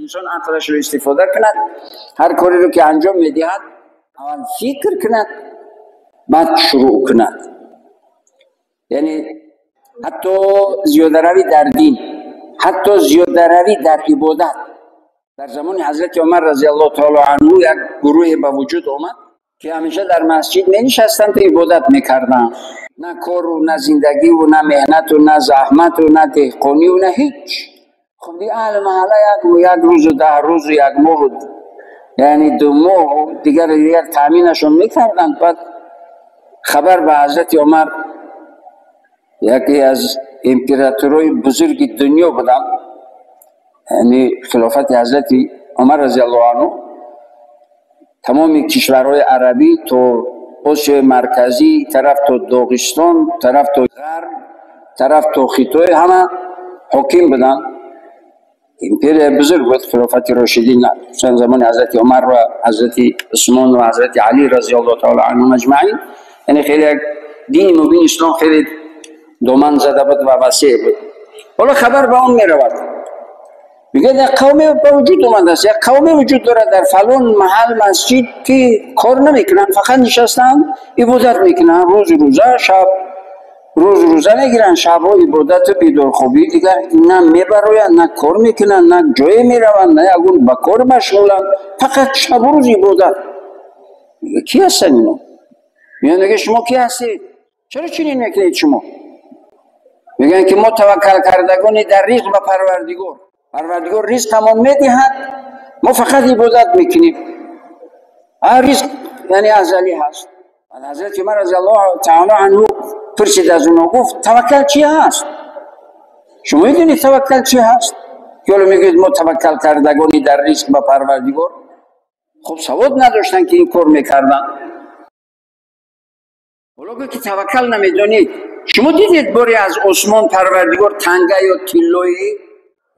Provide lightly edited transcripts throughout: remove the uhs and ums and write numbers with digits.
Инсон ақлашро истифода кунад, ҳар кореро ки анҷом медиҳад, аввал фикр кунад, баъд шурӯъ кунад. Яъне ҳатто зиёдаравӣ дар дин, ҳатто зиёдаравӣ дар ибодат. Дар замони ҳазрати Умар разияллоҳу таоло анҳу як гурӯҳе ба вуҷуд омад, ки ҳамеша дар масҷид менишастанд ва ибодат мекарданд. На кору, на зиндагиву, на меҳнату, на заҳмату, на деҳқониву, на ҳеҷ. Хуб, аҳли маҳалла як рӯзу 10 рӯзу як моҳу, яъне 2 моҳу дигар таъминашон мекарданд. Баъд хабар ба ҳазрати Умар, яке аз императорҳои бузурги дунё буданд, яъне хилофати ҳазрати Умар разияллоҳу анҳу, тамоми кишварҳои арабӣ то Осиёи Марказӣ, тараф то Доғистон, тараф то Ғарб, тараф то Хитой ҳама ҳоким буданд. Империяи бузург буд хилофати Рошидин, хусусан замони ҳазрати Умар ва ҳазрати Усмон ва ҳазрати Алӣ разияллоҳу таоло анҳум аҷмаин. Яъне хеле як дини мубини ислом хеле доман зада буд ва васеъ буд. Ҳоло хабар ба он меравад, мегӯяд як қавме ба вуҷуд омадааст, як қавме вуҷуд дорад дар фалон маҳал масҷид, ки кор намекунанд, фақат нишастанд, ибодат мекунанд, рӯз рӯза, шаб рӯз рӯза мегиранд, шабҳо ибодату бедорхобӣ, дигар на мебароянд, на кор мекунанд, на ҷое мераванд, на ягон ба кор машғуланд, фақат шабу рӯз ибодат. Мегӯяд ки ҳастанд ино? Меянд, мегӯяд шумо ки ҳастед? Чаро чунин мекунед шумо? Мегӯянд ки мо таваккал кардагони дар ризқ ба Парвардигор. Парвардигор ризқамон медиҳад, мо фақат ибодат мекунем. Ризқ яъне азалӣ ҳаст. Баъд ҳазрати Умар разияллоҳу таоло анҳу пурсид аз онҳо, гуфт таваккал чи ҳаст? Шумо медонед таваккал чи ҳаст? Ки ҳоло мегӯед мо таваккал кардагони дар ризқ ба Парвардигор. Хуб, савод надоштанд ки ин кор мекарданд. Ҳоло гӯед ки таваккал намедонед. Шумо дидед боре аз осмон Парвардигор танга ё тиллои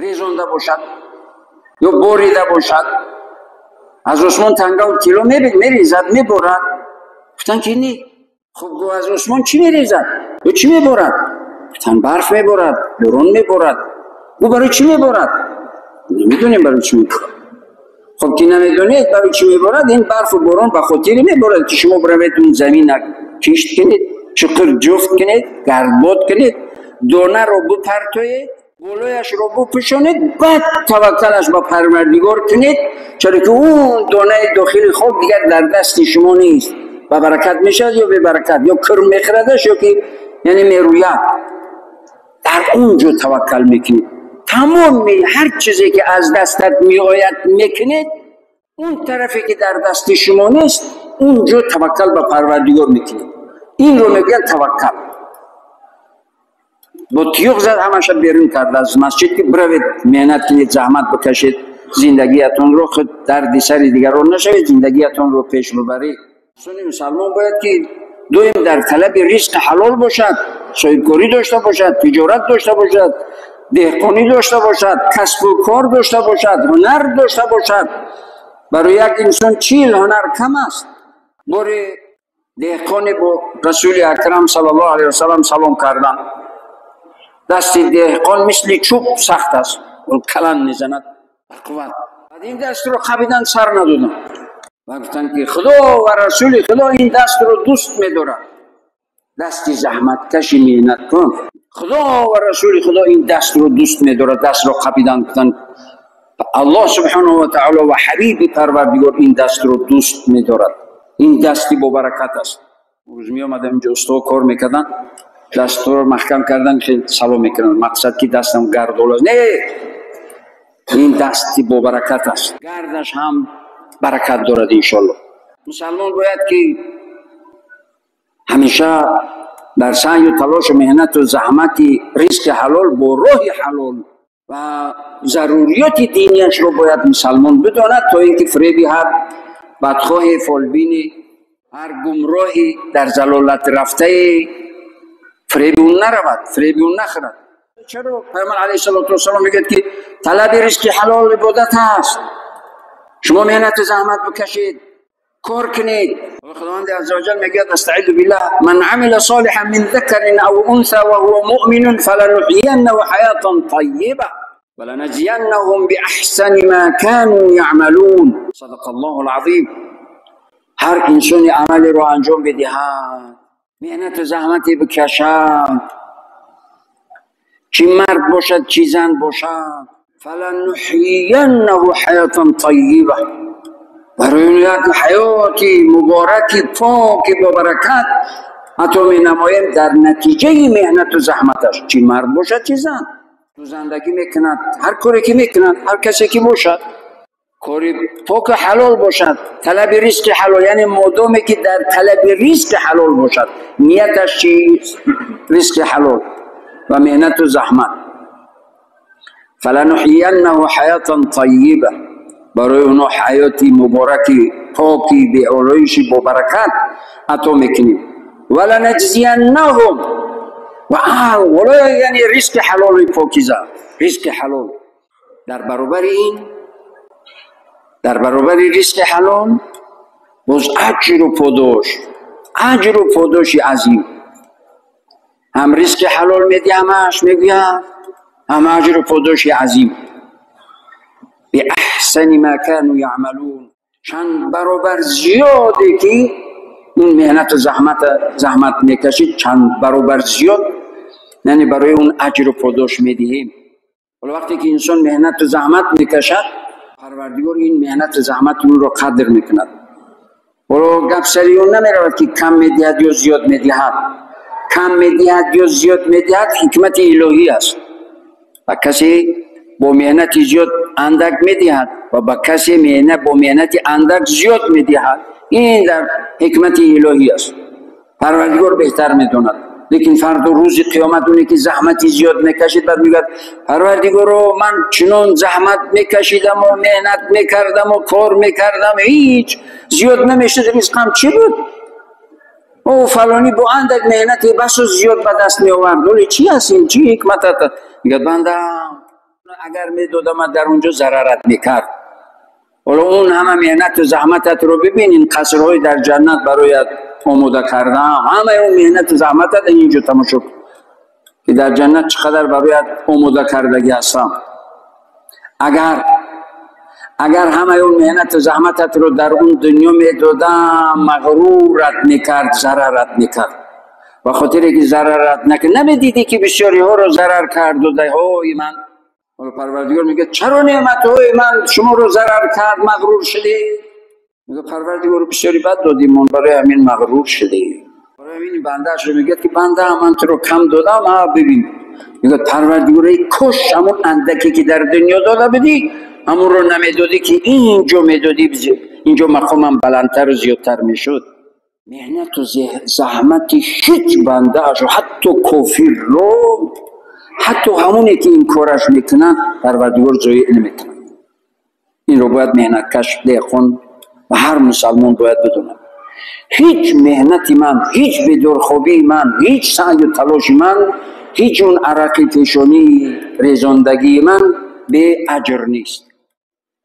резонда бошад ё борида бошад? Аз осмон тангаву тилло мерезад, меборад. Гуфтанд ки не. Хуб, гӯ аз осмон чӣ мерезад ё чӣ меборад? Гуфтанд барф меборад, борон меборад. Гӯ барои чӣ меборад? Намедонем барои чӣ меборад. Хуб, ки намедонед барои чӣ меборад, ин барфу борон ба хотире меборад, ки шумо биравед он замина кишт кунед, чуқур ҷуфт кунед, гардбод кунед, донаро бипартоед, болояшро бипӯшонед, баъд таваккалаш ба Парвардигор кунед, чаро ки он донаи дохили хок дигар дар дасти шумо нест. Ба баракат мешавад ё бебаракат, ё кирм мехӯрадаш, ё ки яъне мерӯяд. Дар он ҷо таваккал мекунед. Тамоми ҳар чизе ки аз дастат меояд мекунед, он тарафе ки дар дасти шумо нест, он ҷо таваккал ба Парвардигор мекунед. Инро мегӯянд таваккал. Бо тиёқ зад ҳамаша берун кард аз масҷид, ки биравед меҳнат кунед, заҳмат бикашед, зиндагиятонро худ дарди сари дигарон нашавед, зиндагиятонро пеш бибаред. Инсони мусалмон бояд ки доим дар талаби ризқи ҳалол бошад, соҳибкорӣ дошта бошад, тиҷорат дошта бошад, деҳқонӣ дошта бошад, касбу кор дошта бошад, ҳунар дошта бошад. Барои як инсон 40 ҳунар кам аст. Боре деҳқоне бо Расули Акрам саллаллоҳу алайҳи васаллам салом карданд. Дасти деҳқон мисли чӯб сахт аст, калан мезанад ба қувват. Баъд ин дастро қабиданд, сар надоданд ва гуфтанд ки Худо ва Расули Худо ин дастро дӯст медорад, дасти заҳматкаши меҳнаткун. Худо ва Расули Худо ин дастро дӯст медорад. Дастро қабиданд, гуфтанд Аллоҳ субҳанаҳу ва таоло ва ҳабиби Парвардигор ин дастро дӯст медорад, ин дасти бобаракат аст. Рӯз меомадам инҷо, устод кор мекарданд, дастро маҳкам кардан, хеле салом мекунанд, мақсад ки дастам гардол аст. Не, ин дасти бобаракат аст, гардаш ҳам баракат дорад иншоаллоҳ. Мусалмон бояд ки ҳамеша дар саъю талошу меҳнату заҳмати ризқи ҳалол бо роҳи ҳалол ва заруриёти динияшро бояд мусалмон бидонад, то ин ки фиреби ҳар бадхоҳи фолбини, ҳар гумроҳи дар залолат рафтаи фиреби ӯ наравад, фиреби ӯ нахӯрад. Чаро Пайғамбар алайҳиссалоту вассалом мегӯяд ки талаби ризқи ҳалол ибодат аст? Шумо меҳнату заҳмат бикашед, кор кунед. Худованди азза ва ҷал мегӯяд: астаизу биллаҳ, ман амила солиҳан мин закарин ав унса ва ҳува муъминун фалануҳйияннаҳу ҳаётан таййиба. ولنجزينهم بأحسن ما كانوا يعملون. صدق الله العظیم. هر انسانی عملی رو انجام بدهد، محنت و زحمتی بکشد، چی مرد باشد چی زن باشد، فلنحیینه حیاتا طیبه، برای اون یک حیاتی مبارکی پاکی با برکت عطا می نماییم در نتیجه محنت و زحمتش، چی مرد باشد چی زن. تو زندگی میکند، هر کاری که میکند، هر کسی که باشد، کاری پاک حلال باشد، طلب رزق حلال، یعنی مادامی که در طلب رزق حلال باشد، نیتش چی؟ رزق حلال و محنت و زحمت. فلنحیینه حیاتا طیبه، برای اونا حیاتی مبارکی پاکی به آرایشی با برکت عطا میکنیم. ولنجزینهم، و یعنی رزق حلال پاکیزه، رزق حلال. در برابر این، در برابر رزق حلال باز اجر و پاداش، اجر و پاداش عظیم. هم رزق حلال میدی همش میگوید، هم اجر و پاداش عظیم. به احسن ما كانوا یعملون، چند برابر زیاده که اون محنت و زحمت میکشید، چند برابر زیاد، یعنی برای اون اجر و پاداش میدهیم. ولی وقتی که انسان محنت و زحمت میکشد، پروردگار این محنت و زحمت اون رو قدر میکند. ولو گپ سری اون نمیرود که کم میدهد یا زیاد میدهد، کم میدهد یا زیاد میدهد، حکمت الهی است. و کسی با محنت زیاد اندک میدهد و با کسی با محنت اندک زیاد میدهد، این در حکمت الهی است. پروردگار بهتر میداند. لیکن فردا روز قیامت اونی که زحمتی زیاد میکشید، بعد میگه پروردگارا من چنون زحمت میکشیدم و محنت میکردم و کار میکردم، هیچ زیاد نمیشد، رزقم چی بود؟ او فلانی با اندک محنت بس و زیاد به دست میآورد، ولی چی هست این؟ چی حکمت هست؟ میگه بنده اگر میدادم در اونجا ضررت میکرد. حالا اون همه محنت و زحمتت رو ببینین، قصرهای در جنت برایت آماده کردم، همه اون محنت و زحمتت اینجا تماشا کن که در جنت چقدر برایت آماده کردگی هستم. اگر همه اون محنت و زحمتت رو در اون دنیا میدادم، مغرورت میکرد، ضررت میکرد. و خاطر که ضررت نکرد، نمیدیدی که بسیاری ها رو ضرر کرد و های من. پروردگار میگه چرا نعمتهای من شما رو ضرر کرد، مغرور شدی؟ میگه پروردگار بسیاری بد دادیم، من برای همین مغرور شدی. برای همین بنده اش رو میگه که بنده من تو رو کم دادم، ها ببین. میگه پروردگار ای کش همون اندکی که در دنیا داده بدی، همون رو نمیدادی که اینجا میدادی، اینجا مقامم بلندتر و زیادتر میشد. محنت و زحمت هیچ بنده اش، حتی کافر رو، حتی همونی که این کارش میکنن، پروردگار ضایع نمیکنن. این رو باید محنتکش دهقان و هر مسلمان باید بدونه. هیچ محنتی من، هیچ بیدارخوابی من، هیچ سعی و تلاش من، هیچ اون عرق پیشانی ریزاندگی من به اجر نیست.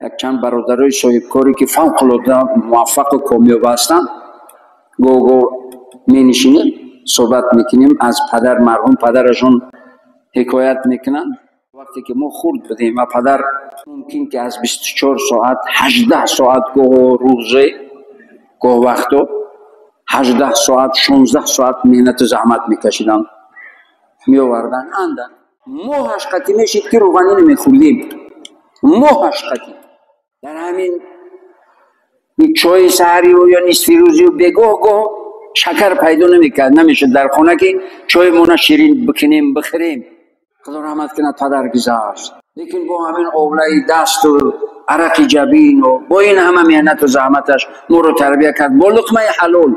یک چند برادرای صاحبکاری که فوق العاده موفق و کامیاب هستند، گو می نشینیم صحبت میکنیم، از پدر مرحوم پدرشون حکایت میکنن. وقتی که ما خرد بودیم و پدر ممکن که از 24 ساعت 18 ساعت گاه روزه، گاه وقتا 18 ساعت 16 ساعت محنت و زحمت میکشیدن، میآوردن اندن. ماهش قطی میشید که روغنی نمیخوردیم، ماهش قطی در همین چای سحری و یا نصفی روزی و بگاه گاه شکر پیدا نمیکرد، نمیشد در خانه که چای مونه شیرین بکنیم بخریم. خدا رحمت کنه پدر گذشت، لیکن با همین آولای دست و عرق جبین و با این همه محنت و زحمتش ما رو تربیه کرد، با لقمه حلال،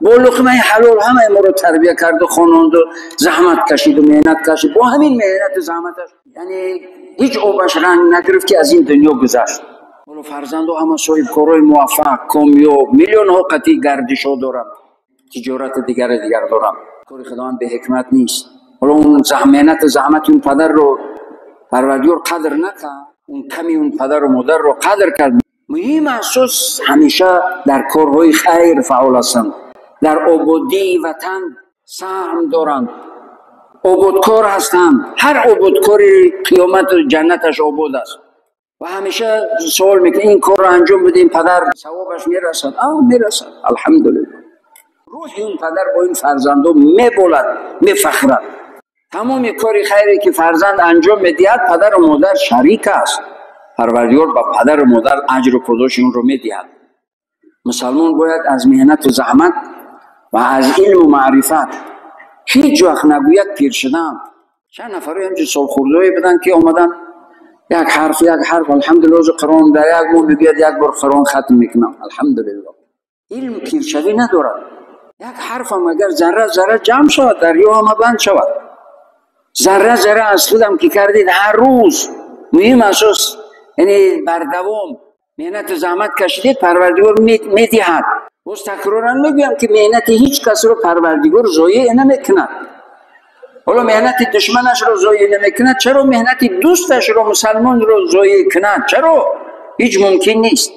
با لقمه حلال همه ما رو تربیه کرد و خواند و زحمت کشید و محنت کشید. با همین محنت و زحمتش یعنی هیچ آبش رنگ نگرفت که از این دنیا گذشت. حالا فرزندو همه صاحب کارهای موفق، کامیاب، میلیون ها قطعی گردش ها دارن، تجارت دیگر دارن. کار خداوند به حکمت نیست. حالا اون محنت زحمت اون پدر رو پروردگار قدر نکرد، اون کمی اون پدر و مادر رو قدر کرد. مهم اساس همیشه در کارهای خیر فعال هستند، در آبادی وطن سهم دارند. Ободкор ҳастанд. Ҳар ободкори қиёмат ҷаннаташ обод аст. Ва ҳамеша савол мекунад: ин корро анҷом бидем, падар, савобаш мерасад? А, мерасад, алҳамдулиллоҳ. Рӯҳи он падар бо ин фарзандо меболад, мефахрад. Тамоми кори хайре ки фарзанд анҷом медиҳад, падару модар шарик аст. Парвардигор ба падару модар аҷру подоши онро медиҳад. Мусалмон бояд аз меҳнату заҳмат ва аз илму маърифат ҳеҷ вақт нагӯяд пир шудам. Чанд нафаро ҳамчун солхӯрдое буданд, ки омаданд, як ҳарф, як ҳарф, алҳамдулиллоҳ, Қуръон дар як моҳ мегӯяд як бор Қуръон хатм мекунам. Алҳамдулиллоҳ. Илм пиршавӣ надорад. Як ҳарфам агар зарра зарра ҷамъ шавад, дарё ҳама банд шавад. Зарра зарра аз худам ки кардед ҳар рӯз, муҳим асос, яъне бардавом меҳнату заҳмат кашидед, Парвардигор медиҳад. Боз такроран мегӯям, ки меҳнати ҳеҷ касро Парвардигор зоеъ намекунад. Ҳоло меҳнати душманашро зоеъ намекунад, чаро меҳнати дӯсташро, мусалмонро зоеъ кунад? Чаро? Ҳеҷ мумкин нест.